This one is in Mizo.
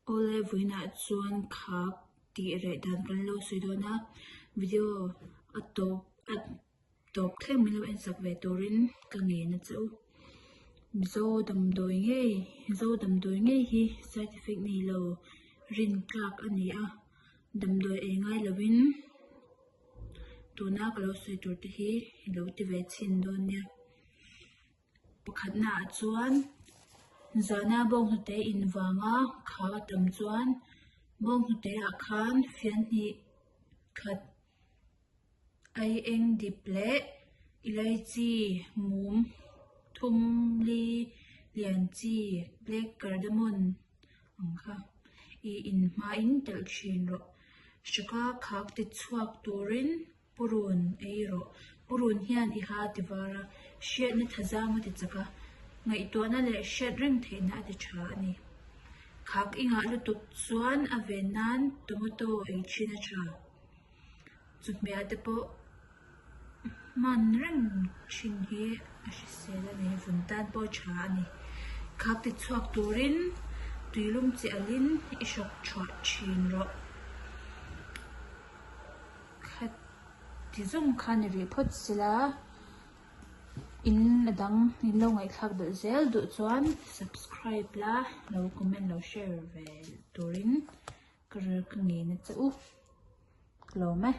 Awle vawiinah chuan khak tih reh dan kan lo sawi dawn a, video a tawp a tawp thleng min lo en sak ve turin ka ngen a che u. Mizo damdawi ngei Mizo damdawi ngei hi side effect nei lo rin tlak a ni a, damdawi ei ngai lovin tuna ka lo sawi tur te hi i lo ti ve chhin dawn nia. Pakhatnaah chuan zana bawnghnute in vanga kha a tam chuan bawnghnute ah khan fian hnih khat ai eng dip leh elaichi mum thum li lian chi black cardamom ang kha i in hmain telh thin rawh. Hruka khak ti chhuak turin Purun ei rawh. Purun hian i ha ti var a, hriatna thazam a ti chak a, ngaihtuahna leh hriat reng theihna a ti tha a ni. Khak i ngah lutuk chuan a ven nan tomato ei thin a tha. Chawhmeh te pawh hman reng thin hi a hrisel a ni, vun tan pawh a tha a ni. Khak ti chhuak turin tuilum chi alin i hrawk thuah thin rawh. Khat ti zawng kha ni rih phawt sela in a dang in lo ngaihthlak belh zel duh chuan subscribe la lo comment lo share ve turin ka rel ka ngen a che u ka lawm e.